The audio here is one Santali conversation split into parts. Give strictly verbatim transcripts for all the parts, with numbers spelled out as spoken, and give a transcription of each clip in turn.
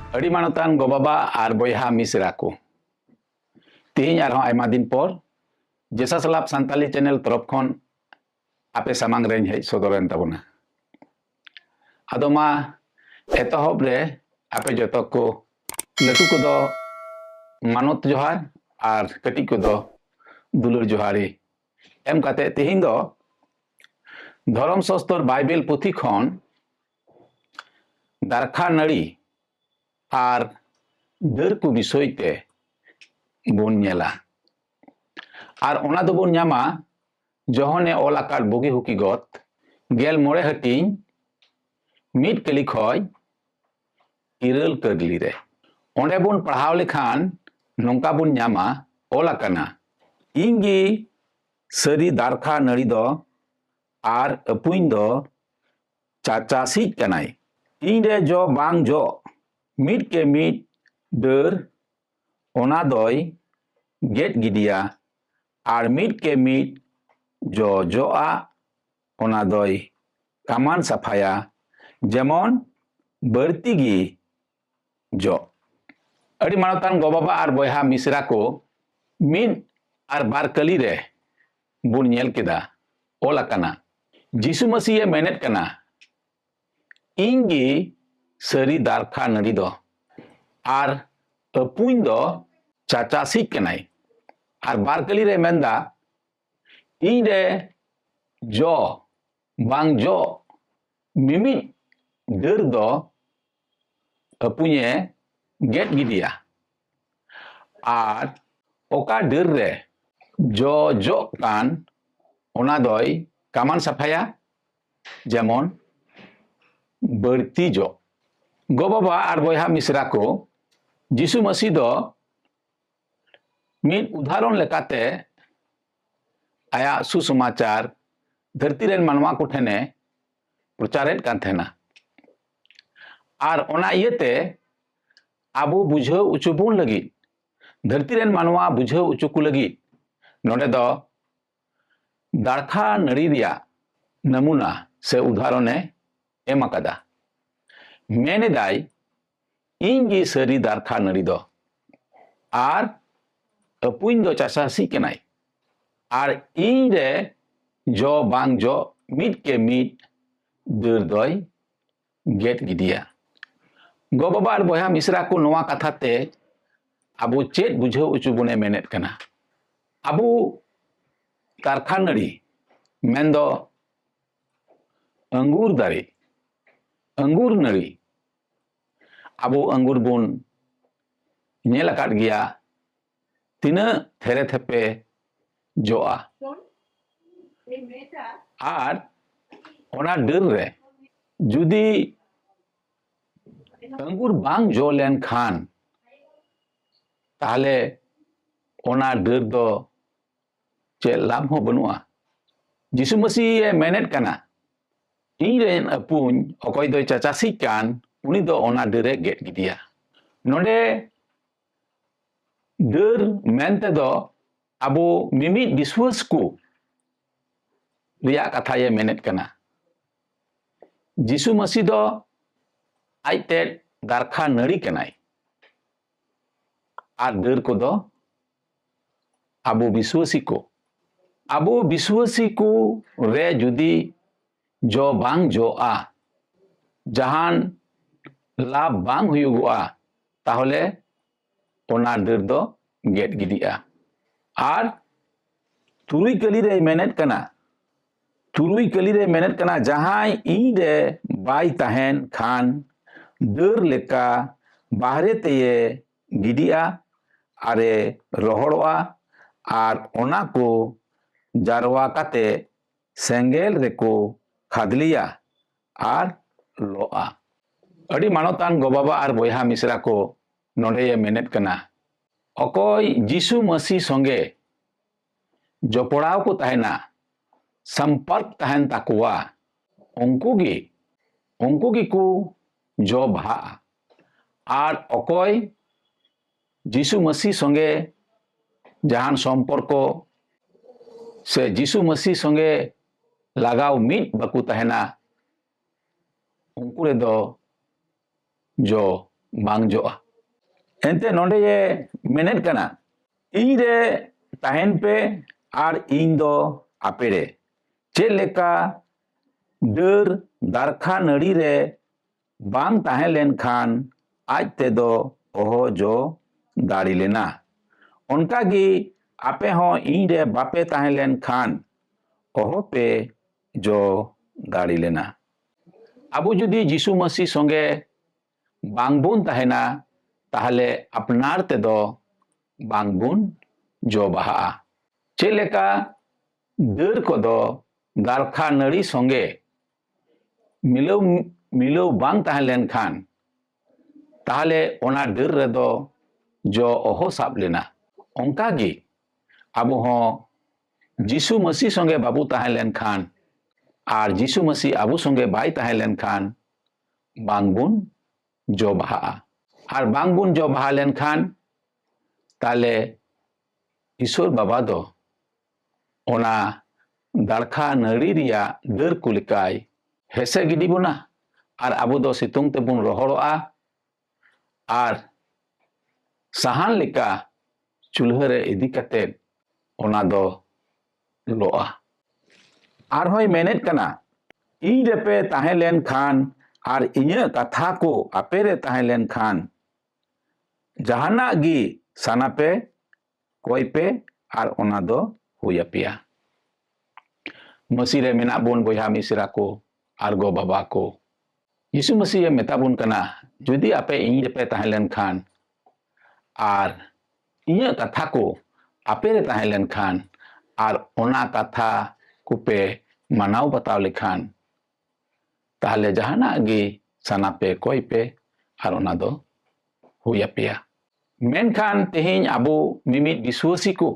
ᱟᱹᱰᱤ ᱢᱟᱱᱚᱛᱟᱱ ᱜᱚ-ᱵᱟᱵᱟ ᱟᱨ ᱵᱚᱭᱦᱟ ᱢᱤᱥᱨᱟ ᱠᱚ, ᱛᱮᱦᱮᱧ ᱟᱨᱦᱚᱸ ᱟᱭᱢᱟ ᱫᱤᱱ ᱯᱚᱨ ᱡᱮᱥᱟᱥ ᱞᱟᱵᱷ ᱥᱟᱱᱛᱟᱞᱤ ᱪᱮᱱᱮᱞ ᱛᱚᱨᱚᱯ ᱠᱷᱚᱱ ᱟᱯᱮ ᱥᱟᱢᱟᱝ ᱨᱮᱧ ᱦᱮᱡ ᱥᱚᱫᱚᱨᱮᱱ ᱛᱟᱵᱚᱱᱟ᱾ ᱟᱫᱚ ᱢᱟ ᱮᱛᱚᱦᱚᱵ ᱨᱮ ᱟᱯᱮ ᱡᱚᱛᱚ ᱠᱚ, ᱞᱟᱹᱴᱩ ᱠᱚᱫᱚ ᱢᱟᱱᱚᱛ ᱡᱚᱦᱟᱨ ᱟᱨ ᱠᱟᱹᱴᱤᱡ ᱠᱚᱫᱚ ᱫᱩᱞᱟᱹᱲ ᱡᱚᱦᱟᱨᱤ ᱮᱢ ᱠᱟᱛᱮ ᱛᱮᱦᱮᱧ ᱫᱚ ᱫᱷᱚᱨᱚᱢ ᱥᱟᱥᱛᱚᱨ ᱵᱟᱭᱵᱮᱞ ᱯᱩᱛᱷᱤ ᱠᱷᱚᱱ ᱫᱟᱨᱠᱷᱟ ᱱᱟᱹᱲᱤ ᱟᱨ ᱰᱟᱹᱨ ᱠᱚ ᱵᱤᱥᱚᱭ ᱛᱮ ᱵᱚᱱ ᱧᱮᱞᱟ᱾ ᱟᱨ ᱚᱱᱟ ᱫᱚᱵᱚᱱ ᱧᱟᱢᱟ ᱡᱚᱦᱚᱱᱮ ᱚᱞ ᱟᱠᱟᱫ ᱵᱩᱜᱤ ᱦᱩᱠᱤ ᱜᱚᱛ ᱜᱮᱞ ᱢᱚᱬᱮ ᱦᱟᱹᱴᱤᱧ ᱢᱤᱫ ᱠᱟᱹᱞᱤ ᱠᱷᱚᱡ ᱤᱨᱟᱹᱞ ᱠᱟᱹᱨᱞᱤ ᱨᱮ᱾ ᱚᱸᱰᱮ ᱵᱚᱱ ᱯᱟᱲᱦᱟᱣ ᱞᱮᱠᱷᱟᱱ ᱱᱚᱝᱠᱟ ᱵᱚᱱ ᱧᱟᱢᱟ, ᱚᱞ ᱟᱠᱟᱱᱟ, "ᱤᱧ ᱜᱮ ᱥᱟᱹᱨᱤ ᱫᱟᱨᱠᱷᱟ ᱱᱟᱹᱲᱤ ᱫᱚ, ᱟᱨ ᱟᱹᱯᱩᱧ ᱫᱚ ᱪᱟᱪᱟᱥᱤᱡ ᱠᱟᱱᱟᱭ᱾ ᱤᱧ ᱨᱮ ᱡᱚ ᱵᱟᱝ ᱡᱚᱜ ᱢᱤᱫ ᱠᱮ ᱢᱤᱫ ᱰᱟᱹᱨ, ᱚᱱᱟ ᱫᱚᱭ ᱜᱮᱫ ᱜᱤᱰᱤᱭᱟ, ᱟᱨ ᱢᱤᱫ ᱠᱮ ᱢᱤᱫ ᱡᱚ ᱡᱚᱜᱼᱟ, ᱚᱱᱟ ᱫᱚᱭ ᱠᱟᱢᱟᱱ ᱥᱟᱯᱷᱟᱭᱟ, ᱡᱮᱢᱚᱱ ᱵᱟᱹᱲᱛᱤ ᱜᱮ ᱡᱚᱜ᱾" ᱟᱹᱰᱤ ᱢᱟᱱᱚᱛᱟᱱ ᱜᱚ-ᱵᱟᱵᱟ ᱟᱨ ᱵᱚᱭᱦᱟ ᱢᱤᱥᱨᱟ ᱠᱚ, ᱢᱤᱫ ᱟᱨ ᱵᱟᱨ ᱠᱟᱹᱞᱤ ᱨᱮ ᱵᱚᱱ ᱧᱮᱞ ᱠᱮᱫᱟ, ᱚᱞ ᱟᱠᱟᱱᱟ, ᱡᱤᱥᱩ ᱢᱟᱹᱥᱤᱭᱮ ᱢᱮᱱᱮᱫ ᱠᱟᱱᱟ, "ᱤᱧ ᱜᱮ ᱥᱟᱹᱨᱤ ᱫᱟᱨᱠᱷᱟ ᱱᱟᱹᱲᱤ ᱫᱚ, ᱟᱨ ᱟᱹᱯᱩᱧ ᱫᱚ ᱪᱟᱪᱟᱥᱤᱡ ᱠᱟᱱᱟᱭ᱾" ᱟᱨ ᱵᱟᱨ ᱠᱟᱹᱞᱤ ᱨᱮ ᱢᱮᱱᱫᱟ, "ᱤᱧ ᱨᱮ ᱡᱚ ᱵᱟᱝ ᱡᱚ ᱢᱤᱢᱤᱫ ᱰᱟᱹᱨ ᱫᱚ ᱟᱹᱯᱩᱧᱮ ᱜᱮᱫ ᱜᱤᱰᱤᱭᱟ, ᱟᱨ ᱚᱠᱟ ᱰᱟᱹᱨ ᱨᱮ ᱡᱚ ᱡᱚᱜ ᱠᱟᱱ, ᱚᱱᱟ ᱫᱚᱭ ᱠᱟᱢᱟᱱ ᱥᱟᱯᱷᱟᱭᱟ, ᱡᱮᱢᱚᱱ ᱵᱟᱹᱲᱛᱤ ᱡᱚᱜ᱾" ᱜᱚ-ᱵᱟᱵᱟ ᱟᱨ ᱵᱚᱭᱦᱟ ᱢᱤᱥᱨᱟ ᱠᱚ, ᱡᱤᱥᱩ ᱢᱟᱹᱥᱤ ᱫᱚ ᱢᱤᱫ ᱩᱫᱟᱦᱚᱨᱚᱱ ᱞᱮᱠᱟᱛᱮ ᱟᱭᱟᱜ ᱥᱩᱥᱚᱢᱟᱪᱟᱨ ᱫᱷᱟᱹᱨᱛᱤ ᱨᱮᱱ ᱢᱟᱱᱣᱟ ᱠᱚ ᱴᱷᱮᱱᱮ ᱯᱨᱚᱪᱟᱨᱮᱫ ᱠᱟᱱ ᱛᱟᱦᱮᱱᱟ᱾ ᱟᱨ ᱚᱱᱟ ᱤᱭᱟᱹᱛᱮ ᱟᱵᱚ ᱵᱩᱡᱷᱟᱹᱣ ᱦᱚᱪᱚ ᱵᱚᱱ ᱞᱟᱹᱜᱤᱫ, ᱫᱷᱟᱹᱨᱛᱤ ᱨᱮᱱ ᱢᱟᱱᱣᱟ ᱵᱩᱡᱷᱟᱹᱣ ᱦᱚᱪᱚ ᱠᱚ ᱞᱟᱹᱜᱤᱫ, ᱱᱚᱰᱮ ᱫᱚ ᱫᱟᱲᱠᱷᱟ ᱱᱟᱹᱲᱤ ᱨᱮᱭᱟᱜ ᱱᱟᱢᱩᱱᱟ ᱥᱮ ᱩᱫᱟᱦᱚᱨᱚᱱᱮ ᱮᱢ ᱟᱠᱟᱫᱟ᱾ ᱢᱮᱱ ᱮᱫᱟᱭ, ᱤᱧ ᱜᱮ ᱥᱟᱹᱨᱤ ᱫᱟᱨᱠᱷᱟ ᱱᱟᱹᱲᱤ ᱫᱚ, ᱟᱨ ᱟᱹᱯᱩᱧ ᱫᱚ ᱪᱟᱥᱟᱥᱤ ᱠᱟᱱᱟᱭ, ᱟᱨ ᱤᱧ ᱨᱮ ᱡᱚ ᱵᱟᱝ ᱡᱚ ᱢᱤᱫ ᱠᱮ ᱢᱤᱫ ᱰᱟᱹᱨ ᱫᱚᱭ ᱜᱮᱫ ᱜᱤᱰᱤᱭᱟ᱾ ᱜᱚ ᱵᱟᱵᱟ ᱟᱨ ᱵᱚᱭᱦᱟ ᱢᱤᱥᱨᱟ ᱠᱚ, ᱱᱚᱣᱟ ᱠᱟᱛᱷᱟ ᱛᱮ ᱟᱵᱚ ᱪᱮᱫ ᱵᱩᱡᱷᱟᱹᱣ ᱦᱚᱪᱚ ᱵᱚᱱᱮ ᱢᱮᱱᱮᱫ ᱠᱟᱱᱟ? ᱟᱵᱚ ᱫᱟᱨᱠᱷᱟ ᱱᱟᱹᱲᱤ, ᱢᱮᱱᱫᱚ ᱟᱹᱝᱜᱩᱨ ᱫᱟᱨᱮ, ᱟᱹᱝᱜᱩᱨ ᱱᱟᱹᱲᱤ, ᱟᱵᱚ ᱟᱹᱝᱜᱩᱨ ᱵᱚᱱ ᱧᱮᱞ ᱟᱠᱟᱫ ᱜᱮᱭᱟ, ᱛᱤᱱᱟᱹᱜ ᱛᱷᱮᱨᱮ ᱛᱷᱮᱯᱮ ᱡᱚᱜᱼᱟ᱾ ᱟᱨ ᱚᱱᱟ ᱰᱟᱹᱨ ᱨᱮ ᱡᱩᱫᱤ ᱟᱹᱝᱜᱩᱨ ᱵᱟᱝ ᱡᱚ ᱞᱮᱱᱠᱷᱟᱱ, ᱛᱟᱦᱞᱮ ᱚᱱᱟ ᱰᱟᱹᱨ ᱫᱚ ᱪᱮᱫ ᱞᱟᱵᱷ ᱦᱚᱸ ᱵᱟᱹᱱᱩᱜᱼᱟ᱾ ᱡᱤᱥᱩ ᱢᱟᱹᱥᱤ ᱮ ᱢᱮᱱᱮᱫ ᱠᱟᱱᱟ, "ᱤᱧ ᱨᱮᱱ ᱟᱹᱯᱩᱧ ᱚᱠᱚᱭ ᱫᱚᱭ ᱪᱟᱪᱟᱥᱤᱜ ᱠᱟᱱ, ᱩᱱᱤ ᱫᱚ ᱚᱱᱟ ᱰᱟᱹᱨᱮ ᱜᱮᱫ ᱜᱤᱰᱤᱭᱟ᱾" ᱱᱚᱰᱮ ᱰᱟᱹᱨ ᱢᱮᱱᱛᱮ ᱫᱚ ᱟᱵᱚ ᱢᱤᱢᱤᱫ ᱵᱤᱥᱣᱟᱹᱥ ᱠᱚ ᱨᱮᱭᱟᱜ ᱠᱟᱛᱷᱟᱭᱮ ᱢᱮᱱᱮᱫ ᱠᱟᱱᱟ᱾ ᱡᱤᱥᱩ ᱢᱟᱹᱥᱤ ᱫᱚ ᱟᱡᱛᱮᱫ ᱫᱟᱨᱠᱷᱟ ᱱᱟᱹᱲᱤ ᱠᱟᱱᱟᱭ, ᱟᱨ ᱰᱟᱹᱨ ᱠᱚᱫᱚ ᱟᱵᱚ ᱵᱤᱥᱣᱟᱹᱥᱤ ᱠᱚ᱾ ᱟᱵᱚ ᱵᱤᱥᱣᱟᱹᱥᱤ ᱠᱚ ᱨᱮ ᱡᱩᱫᱤ ᱡᱚ ᱵᱟᱝ ᱡᱚᱜᱼᱟ, ᱡᱟᱦᱟᱱ ᱞᱟᱵᱷ ᱵᱟᱝ ᱦᱩᱭᱩᱜᱚᱜᱼᱟ, ᱛᱟᱦᱚᱞᱮ ᱚᱱᱟ ᱰᱟᱹᱨ ᱫᱚ ᱜᱮᱫ ᱜᱤᱰᱤᱜᱼᱟ᱾ ᱟᱨ ᱛᱩᱨᱩᱭ ᱠᱟᱹᱞᱤ ᱨᱮᱭ ᱢᱮᱱᱮᱫ ᱠᱟᱱᱟ, ᱛᱩᱨᱩᱭ ᱠᱟᱹᱞᱤ ᱨᱮᱭ ᱢᱮᱱᱮᱫ ᱠᱟᱱᱟ, "ᱡᱟᱦᱟᱸᱭ ᱤᱧ ᱨᱮ ᱵᱟᱭ ᱛᱟᱦᱮᱱ ᱠᱷᱟᱱ, ᱰᱟᱹᱨ ᱞᱮᱠᱟ ᱵᱟᱦᱨᱮ ᱛᱮᱭᱮ ᱜᱤᱰᱤᱜᱼᱟ, ᱟᱨᱮ ᱨᱚᱦᱚᱲᱚᱜᱼᱟ, ᱟᱨ ᱚᱱᱟ ᱠᱚ ᱡᱟᱨᱣᱟ ᱠᱟᱛᱮ ᱥᱮᱸᱜᱮᱞ ᱨᱮᱠᱚ ᱠᱷᱟᱫᱽᱞᱮᱭᱟ ᱟᱨ ᱞᱚᱜᱼᱟ᱾" ᱟᱹᱰᱤ ᱢᱟᱱᱚᱛᱟᱱ ᱜᱚ-ᱵᱟᱵᱟ ᱟᱨ ᱵᱚᱭᱦᱟ ᱢᱤᱥᱨᱟ ᱠᱚ, ᱱᱚᱰᱮᱭᱮ ᱢᱮᱱᱮᱫ ᱠᱟᱱᱟ, ᱚᱠᱚᱭ ᱡᱤᱥᱩ ᱢᱟᱹᱥᱤ ᱥᱚᱸᱜᱮ ᱡᱚᱯᱲᱟᱣ ᱠᱚ ᱛᱟᱦᱮᱱᱟ, ᱥᱚᱢᱯᱚᱨᱠ ᱛᱟᱦᱮᱱ ᱛᱟᱠᱚᱣᱟ, ᱩᱱᱠᱩ ᱜᱮ, ᱩᱱᱠᱩ ᱜᱮᱠᱚ ᱡᱚ ᱵᱟᱦᱟᱜᱼᱟ᱾ ᱟᱨ ᱚᱠᱚᱭ ᱡᱤᱥᱩ ᱢᱟᱹᱥᱤ ᱥᱚᱸᱜᱮ ᱡᱟᱦᱟᱱ ᱥᱚᱢᱯᱚᱨᱠᱚ ᱥᱮ ᱡᱤᱥᱩ ᱢᱟᱹᱥᱤ ᱥᱚᱸᱜᱮ ᱞᱟᱜᱟᱣ ᱢᱤᱫ ᱵᱟᱠᱚ ᱛᱟᱦᱮᱱᱟ, ᱩᱱᱠᱩ ᱨᱮᱫᱚ ᱡᱚ ᱵᱟᱝ ᱡᱚᱜᱼᱟ᱾ ᱮᱱᱛᱮ ᱱᱚᱰᱮ ᱮ ᱢᱮᱱᱮᱫ ᱠᱟᱱᱟ, ᱤᱧ ᱨᱮ ᱛᱟᱦᱮᱱ ᱯᱮ ᱟᱨ ᱤᱧ ᱫᱚ ᱟᱯᱮ ᱨᱮ᱾ ᱪᱮᱫ ᱞᱮᱠᱟ ᱰᱟᱹᱨ ᱫᱟᱨᱠᱷᱟ ᱱᱟᱹᱲᱤ ᱨᱮ ᱵᱟᱝ ᱛᱟᱦᱮᱸ ᱞᱮᱱᱠᱷᱟᱱ ᱟᱡ ᱛᱮᱫᱚ ᱚᱦᱚ ᱡᱚ ᱫᱟᱲᱮ ᱞᱮᱱᱟ, ᱚᱱᱠᱟ ᱜᱮ ᱟᱯᱮ ᱦᱚᱸ ᱤᱧ ᱨᱮ ᱵᱟᱯᱮ ᱛᱟᱦᱮᱸ ᱞᱮᱱᱠᱷᱟᱱ ᱚᱦᱚ ᱯᱮ ᱡᱚ ᱫᱟᱲᱮ ᱞᱮᱱᱟ᱾ ᱟᱵᱚ ᱡᱩᱫᱤ ᱡᱤᱥᱩ ᱢᱟᱹᱥᱤ ᱥᱚᱸᱜᱮ ᱵᱟᱝ ᱵᱚᱱ ᱛᱟᱦᱮᱱᱟ, ᱛᱟᱦᱞᱮ ᱟᱯᱱᱟᱨ ᱛᱮᱫᱚ ᱵᱟᱝ ᱵᱚᱱ ᱡᱚ ᱵᱟᱦᱟᱜᱼᱟ᱾ ᱪᱮᱫ ᱞᱮᱠᱟ ᱰᱟᱹᱨ ᱠᱚᱫᱚ ᱫᱟᱨᱠᱷᱟ ᱱᱟᱹᱲᱤ ᱥᱚᱸᱜᱮ ᱢᱤᱞᱟᱹᱣ, ᱢᱤᱞᱟᱹᱣ ᱵᱟᱝ ᱛᱟᱦᱮᱸ ᱞᱮᱱᱠᱷᱟᱱ, ᱛᱟᱦᱞᱮ ᱚᱱᱟ ᱰᱟᱹᱨ ᱨᱮᱫᱚ ᱡᱚ ᱚᱦᱚ ᱥᱟᱵ ᱞᱮᱱᱟ᱾ ᱚᱱᱠᱟ ᱜᱮ ᱟᱵᱚ ᱦᱚᱸ ᱡᱤᱥᱩ ᱢᱟᱹᱥᱤ ᱥᱚᱸᱜᱮ ᱵᱟᱵᱚ ᱛᱟᱦᱮᱸ ᱞᱮᱱᱠᱷᱟᱱ ᱟᱨ ᱡᱤᱥᱩ ᱢᱟᱹᱥᱤ ᱟᱵᱚ ᱥᱚᱸᱜᱮ ᱵᱟᱭ ᱛᱟᱦᱮᱸ ᱞᱮᱱᱠᱷᱟᱱ ᱵᱟᱝ ᱵᱚᱱ ᱡᱚ ᱵᱟᱦᱟᱜᱼᱟ᱾ ᱟᱨ ᱵᱟᱝ ᱵᱚᱱ ᱡᱚ ᱵᱟᱦᱟ ᱞᱮᱱᱠᱷᱟᱱ ᱛᱟᱦᱞᱮ ᱤᱥᱚᱨ ᱵᱟᱵᱟ ᱫᱚ ᱚᱱᱟ ᱫᱟᱲᱠᱷᱟ ᱱᱟᱹᱲᱤ ᱨᱮᱭᱟᱜ ᱰᱟᱹᱨ ᱠᱚ ᱞᱮᱠᱟᱭ ᱦᱮᱥᱮ ᱜᱤᱰᱤ ᱵᱚᱱᱟ ᱟᱨ ᱟᱵᱚ ᱫᱚ ᱥᱤᱛᱩᱝ ᱛᱮᱵᱚᱱ ᱨᱚᱦᱚᱲᱚᱜᱼᱟ ᱟᱨ ᱥᱟᱦᱟᱱ ᱞᱮᱠᱟ ᱪᱩᱞᱦᱟᱹ ᱨᱮ ᱤᱫᱤ ᱠᱟᱛᱮ ᱚᱱᱟ ᱫᱚ ᱞᱚᱜᱼᱟ᱾ ᱟᱨᱦᱚᱸᱭ ᱢᱮᱱᱮᱫ ᱠᱟᱱᱟ, ᱤᱧ ᱨᱮᱯᱮ ᱛᱟᱦᱮᱸ ᱞᱮᱱ ᱠᱷᱟᱱ ᱟᱨ ᱤᱧᱟᱹᱜ ᱠᱟᱛᱷᱟ ᱠᱚ ᱟᱯᱮ ᱨᱮ ᱛᱟᱦᱮᱸ ᱞᱮᱱ ᱠᱷᱟᱱ ᱡᱟᱦᱟᱱᱟᱜ ᱜᱮ ᱥᱟᱱᱟ ᱯᱮ, ᱠᱚᱭ ᱯᱮ ᱟᱨ ᱚᱱᱟ ᱫᱚ ᱦᱩᱭ ᱟᱯᱮᱭᱟ᱾ ᱢᱟᱹᱥᱤ ᱨᱮ ᱢᱮᱱᱟᱜ ᱵᱚᱱ ᱵᱚᱭᱦᱟ ᱢᱤᱥᱨᱟ ᱠᱚ ᱟᱨ ᱜᱚ ᱵᱟᱵᱟ ᱠᱚ, ᱡᱤᱥᱩ ᱢᱟᱹᱥᱤ ᱮ ᱢᱮᱛᱟ ᱵᱚᱱ ᱠᱟᱱᱟ, ᱡᱩᱫᱤ ᱟᱯᱮ ᱤᱧ ᱨᱮᱯᱮ ᱛᱟᱦᱮᱸ ᱞᱮᱱ ᱠᱷᱟᱱ ᱟᱨ ᱤᱧᱟᱹᱜ ᱠᱟᱛᱷᱟ ᱠᱚ ᱟᱯᱮ ᱨᱮ ᱛᱟᱦᱮᱸ ᱞᱮᱱ ᱠᱷᱟᱱ ᱟᱨ ᱚᱱᱟ ᱠᱟᱛᱷᱟ ᱠᱚᱯᱮ ᱢᱟᱱᱟᱣ ᱵᱟᱛᱟᱣ ᱞᱮᱠᱷᱟᱱ, ᱛᱟᱦᱞᱮ ᱡᱟᱦᱟᱱᱟᱜ ᱜᱮ ᱥᱟᱱᱟ ᱯᱮ, ᱠᱚᱭ ᱯᱮ ᱟᱨ ᱚᱱᱟ ᱫᱚ ᱦᱩᱭ ᱟᱯᱮᱭᱟ᱾ ᱢᱮᱱᱠᱷᱟᱱ ᱛᱮᱦᱮᱧ ᱟᱵᱚ ᱢᱤᱢᱤᱫ ᱵᱤᱥᱣᱟᱹᱥᱤ ᱠᱚ,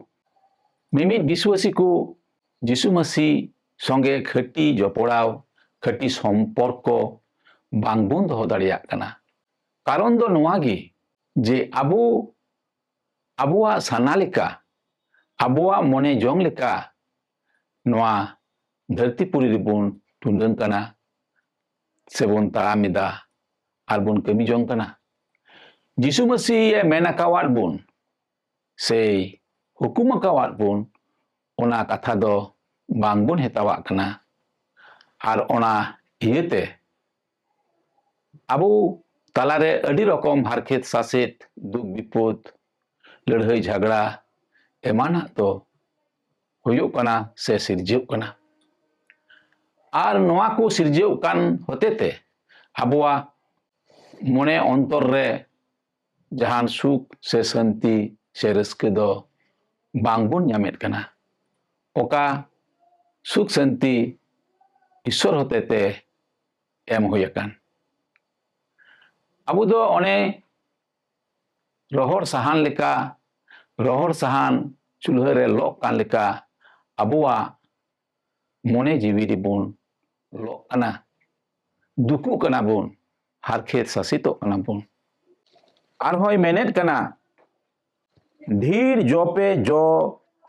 ᱢᱤᱢᱤᱫ ᱵᱤᱥᱣᱟᱹᱥᱤ ᱠᱚ ᱡᱤᱥᱩ ᱢᱟᱹᱥᱤ ᱥᱚᱸᱜᱮ ᱠᱷᱟᱹᱴᱤ ᱡᱚᱯᱚᱲᱟᱣ, ᱠᱷᱟᱹᱴᱤ ᱥᱚᱢᱯᱚᱨᱠᱚ ᱵᱟᱝᱵᱚᱱ ᱫᱚᱦᱚ ᱫᱟᱲᱮᱭᱟᱜ ᱠᱟᱱᱟ᱾ ᱠᱟᱨᱚᱱ ᱫᱚ ᱱᱚᱣᱟ ᱜᱮ ᱡᱮ ᱟᱵᱚ ᱟᱵᱚᱣᱟᱜ ᱥᱟᱱᱟ ᱞᱮᱠᱟ ᱟᱵᱚᱣᱟᱜ ᱢᱚᱱᱮ ᱡᱚᱝ ᱞᱮᱠᱟ ᱱᱚᱣᱟ ᱫᱷᱟᱹᱨᱛᱤ ᱯᱩᱨᱤ ᱨᱮᱵᱚᱱ ᱴᱩᱰᱟᱹᱝ ᱠᱟᱱᱟ ᱥᱮᱵᱚᱱ ᱛᱟᱲᱟᱢ ᱮᱫᱟ ᱟᱨ ᱵᱚᱱ ᱠᱟᱹᱢᱤ ᱡᱚᱝ ᱠᱟᱱᱟ᱾ ᱡᱤᱥᱩ ᱢᱟᱹᱥᱤ ᱮ ᱢᱮᱱ ᱟᱠᱟᱣᱟᱫ ᱵᱚᱱ ᱥᱮᱭ ᱦᱩᱠᱩᱢ ᱟᱠᱟᱣᱟᱫ ᱵᱚᱱ, ᱚᱱᱟ ᱠᱟᱛᱷᱟ ᱫᱚ ᱵᱟᱝ ᱵᱚᱱ ᱦᱮᱛᱟᱣᱟᱜ ᱠᱟᱱᱟ᱾ ᱟᱨ ᱚᱱᱟ ᱤᱭᱟᱹᱛᱮ ᱟᱵᱚ ᱛᱟᱞᱟᱨᱮ ᱟᱹᱰᱤ ᱨᱚᱠᱚᱢ ᱦᱟᱨᱠᱮᱛ ᱥᱟᱥᱮᱛ, ᱫᱩᱠ ᱵᱤᱯᱚᱫ, ᱞᱟᱹᱲᱦᱟᱹᱭ ᱡᱷᱟᱜᱽᱲᱟ ᱮᱢᱟᱱᱟᱜ ᱫᱚ ᱦᱩᱭᱩᱜ ᱠᱟᱱᱟ ᱥᱮ ᱥᱤᱨᱡᱟᱹᱜ ᱠᱟᱱᱟ᱾ ᱟᱨ ᱱᱚᱣᱟ ᱠᱚ ᱥᱤᱨᱡᱟᱹᱜ ᱠᱟᱱ ᱦᱚᱛᱮᱛᱮ ᱟᱵᱚᱣᱟᱜ ᱢᱚᱱᱮ ᱚᱱᱛᱚᱨ ᱨᱮ ᱡᱟᱦᱟᱱ ᱥᱩᱠ ᱥᱮ ᱥᱟᱹᱱᱛᱤ ᱥᱮ ᱨᱟᱹᱥᱠᱟᱹ ᱫᱚ ᱵᱟᱝ ᱵᱚᱱ ᱧᱟᱢᱮᱫ ᱠᱟᱱᱟ᱾ ᱚᱠᱟ ᱥᱩᱠ ᱥᱟᱹᱱᱛᱤ ᱤᱥᱥᱚᱨ ᱦᱚᱛᱮᱛᱮ ᱮᱢ ᱦᱩᱭ ᱟᱠᱟᱱ᱾ ᱟᱵᱚ ᱫᱚ ᱚᱱᱮ ᱨᱚᱦᱚᱲ ᱥᱟᱦᱟᱱ ᱞᱮᱠᱟ, ᱨᱚᱦᱚᱲ ᱥᱟᱦᱟᱱ ᱪᱩᱞᱦᱟᱹ ᱨᱮ ᱞᱚᱜ ᱠᱟᱱ ᱞᱮᱠᱟ ᱟᱵᱚᱣᱟᱜ ᱢᱚᱱᱮ ᱡᱤᱣᱤ ᱨᱮᱵᱚᱱ ᱞᱚᱜ ᱠᱟᱱᱟ, ᱫᱩᱠᱩᱜ ᱠᱟᱱᱟ ᱵᱚᱱ, ᱦᱟᱨᱠᱷᱮᱛ ᱥᱟᱥᱮᱛᱚᱜ ᱠᱟᱱᱟ ᱵᱚᱱ᱾ ᱟᱨᱦᱚᱸᱭ ᱢᱮᱱᱮᱫ ᱠᱟᱱᱟ, ᱰᱷᱮᱨ ᱡᱚ ᱯᱮ ᱡᱚ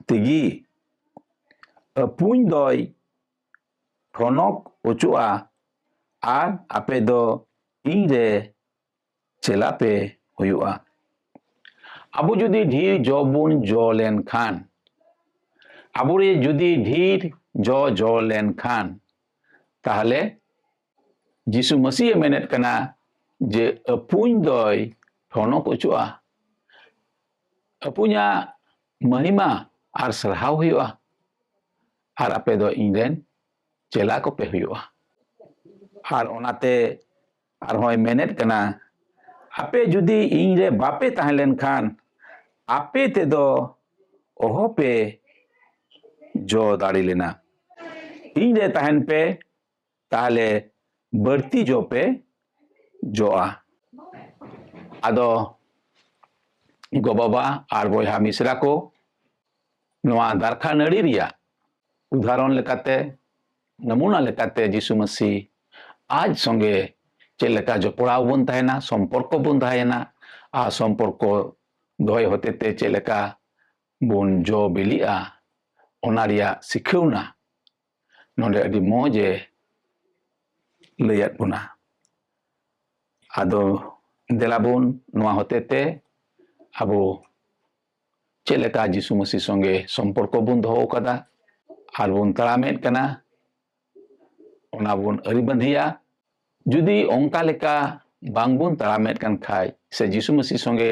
ᱛᱮᱜᱮ ᱟᱹᱯᱩᱧ ᱫᱚᱭ ᱴᱷᱚᱱᱚᱠ ᱚᱪᱚᱜᱼᱟ, ᱟᱨ ᱟᱯᱮ ᱫᱚ ᱤᱧ ᱨᱮ ᱪᱮᱞᱟ ᱯᱮ ᱦᱩᱭᱩᱜᱼᱟ᱾ ᱟᱵᱚ ᱡᱩᱫᱤ ᱰᱷᱮᱨ ᱡᱚ ᱵᱚᱱ ᱡᱚ ᱞᱮᱱᱠᱷᱟᱱ, ᱟᱵᱚ ᱨᱮ ᱡᱩᱫᱤ ᱰᱷᱮᱨ ᱡᱚ ᱡᱚ ᱞᱮᱱᱠᱷᱟᱱ, ᱛᱟᱦᱞᱮ ᱡᱤᱥᱩ ᱢᱟᱹᱥᱤ ᱮ ᱢᱮᱱᱮᱫ ᱠᱟᱱᱟ ᱡᱮ ᱟᱹᱯᱩᱧ ᱫᱚᱭ ᱴᱷᱚᱱᱚᱠ ᱚᱪᱚᱜᱼᱟ᱾ ᱟᱹᱯᱩᱧᱟᱜ ᱢᱟᱹᱦᱤᱢᱟ ᱟᱨ ᱥᱟᱨᱦᱟᱣ ᱦᱩᱭᱩᱜᱼᱟ, ᱟᱨ ᱟᱯᱮ ᱫᱚ ᱤᱧ ᱨᱮᱱ ᱪᱮᱞᱟ ᱠᱚᱯᱮ ᱦᱩᱭᱩᱜᱼᱟ᱾ ᱟᱨ ᱚᱱᱟᱛᱮ ᱟᱨᱦᱚᱸᱭ ᱢᱮᱱᱮᱫ ᱠᱟᱱᱟ, ᱟᱯᱮ ᱡᱩᱫᱤ ᱤᱧ ᱨᱮ ᱵᱟᱯᱮ ᱛᱟᱦᱮᱸ ᱞᱮᱱᱠᱷᱟᱱ, ᱟᱯᱮ ᱛᱮᱫᱚ ᱚᱦᱚ ᱯᱮ ᱡᱚ ᱫᱟᱲᱮ ᱞᱮᱱᱟ᱾ ᱤᱧ ᱨᱮ ᱛᱟᱦᱮᱱ ᱯᱮ, ᱛᱟᱦᱞᱮ ᱵᱟᱹᱲᱛᱤ ᱡᱚ ᱯᱮ ᱡᱚᱜᱼᱟ᱾ ᱟᱫᱚ ᱜᱚ-ᱵᱟᱵᱟ ᱟᱨ ᱵᱚᱭᱦᱟ ᱢᱤᱥᱨᱟ ᱠᱚ, ᱱᱚᱣᱟ ᱫᱟᱨᱠᱷᱟ ᱱᱟᱹᱲᱤ ᱨᱮᱭᱟᱜ ᱩᱫᱟᱦᱚᱨᱚᱱ ᱞᱮᱠᱟᱛᱮ, ᱱᱟᱢᱩᱱᱟ ᱞᱮᱠᱟᱛᱮ ᱡᱤᱥᱩ ᱢᱟᱹᱥᱤ ᱟᱡ ᱥᱚᱸᱜᱮ ᱪᱮᱫ ᱞᱮᱠᱟ ᱡᱚᱯᱲᱟᱣ ᱵᱚᱱ ᱛᱟᱦᱮᱱᱟ, ᱥᱚᱢᱯᱚᱨᱠᱚ ᱵᱚᱱ ᱛᱟᱦᱮᱱᱟ, ᱟᱨ ᱥᱚᱢᱯᱚᱨᱠᱚ ᱫᱚᱦᱚᱭ ᱦᱚᱛᱮᱛᱮ ᱪᱮᱫ ᱞᱮᱠᱟ ᱵᱚᱱ ᱡᱚ ᱵᱤᱞᱤᱜᱼᱟ, ᱚᱱᱟ ᱨᱮᱭᱟᱜ ᱥᱤᱠᱷᱟᱹᱣᱱᱟ ᱱᱚᱰᱮ ᱟᱹᱰᱤ ᱢᱚᱡᱽ ᱮ ᱞᱟᱹᱭᱟᱫ ᱵᱚᱱᱟ᱾ ᱟᱫᱚ ᱫᱮᱞᱟ ᱵᱚᱱ ᱱᱚᱣᱟ ᱦᱚᱛᱮ ᱛᱮ ᱟᱵᱚ ᱪᱮᱫ ᱞᱮᱠᱟ ᱡᱤᱥᱩ ᱢᱟᱹᱥᱤ ᱥᱚᱸᱜᱮ ᱥᱚᱢᱯᱚᱨᱠᱚ ᱵᱚᱱ ᱫᱚᱦᱚ ᱟᱠᱟᱫᱟ ᱟᱨ ᱵᱚᱱ ᱛᱟᱲᱟᱢᱮᱫ ᱠᱟᱱᱟ, ᱚᱱᱟ ᱵᱚᱱ ᱟᱹᱨᱤᱵᱟᱸᱫᱷᱤᱭᱟ᱾ ᱡᱩᱫᱤ ᱚᱱᱠᱟ ᱞᱮᱠᱟ ᱵᱟᱝᱵᱚᱱ ᱛᱟᱲᱟᱢᱮᱫ ᱠᱟᱱ ᱠᱷᱟᱡ ᱥᱮ ᱡᱤᱥᱩ ᱢᱟᱹᱥᱤ ᱥᱚᱸᱜᱮ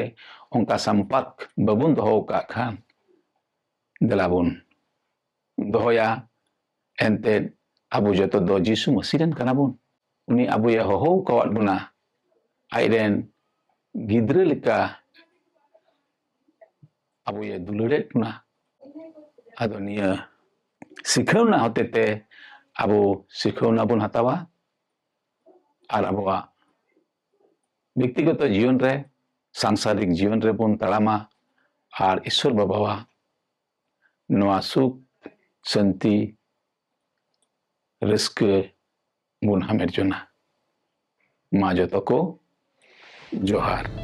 ᱚᱱᱠᱟ ᱥᱟᱢᱯᱟᱛ ᱵᱟᱵᱚᱱ ᱫᱚᱦᱚ ᱟᱠᱟᱫ ᱠᱷᱟᱱ, ᱫᱮᱞᱟ ᱵᱚᱱ ᱫᱚᱦᱚᱭᱟ᱾ ᱮᱱᱛᱮᱫ ᱟᱵᱚ ᱡᱚᱛᱚ ᱫᱚ ᱡᱤᱥᱩ ᱢᱟᱹᱥᱤ ᱨᱮᱱ ᱠᱟᱱᱟ ᱵᱚᱱ᱾ ᱩᱱᱤ ᱟᱵᱚᱭᱮ ᱦᱚᱦᱚ ᱟᱠᱟᱣᱟᱫ ᱵᱚᱱᱟ, ᱟᱡᱨᱮᱱ ᱜᱤᱫᱽᱨᱟᱹ ᱞᱮᱠᱟ ᱟᱵᱚᱭᱮ ᱫᱩᱞᱟᱹᱲᱮᱫ ᱵᱚᱱᱟ᱾ ᱟᱫᱚ ᱱᱤᱭᱟᱹ ᱥᱤᱠᱷᱟᱹᱣᱱᱟ ᱦᱚᱛᱮᱛᱮ ᱟᱵᱚ ᱥᱤᱠᱷᱟᱹᱣᱱᱟ ᱵᱚᱱ ᱦᱟᱛᱟᱣᱟ ᱟᱨ ᱟᱵᱚᱣᱟᱜ ᱵᱮᱠᱛᱤᱜᱚᱛᱚ ᱡᱤᱭᱚᱱ ᱨᱮ, ᱥᱟᱝᱥᱟᱨᱤᱠ ᱡᱤᱭᱚᱱ ᱨᱮᱵᱚᱱ ᱛᱟᱲᱟᱢᱟ ᱟᱨ ᱤᱥᱥᱚᱨ ᱵᱟᱵᱟᱣᱟᱜ ᱱᱚᱣᱟ ᱥᱩᱠ, ᱥᱟᱹᱱᱛᱤ, ᱨᱟᱹᱥᱠᱟᱹ ᱵᱚᱱ ᱦᱟᱢᱮᱴ ᱡᱚᱱᱟ᱾ ᱢᱟ ᱡᱚᱛᱚ ᱠᱚ ᱡᱚᱦᱟᱨ᱾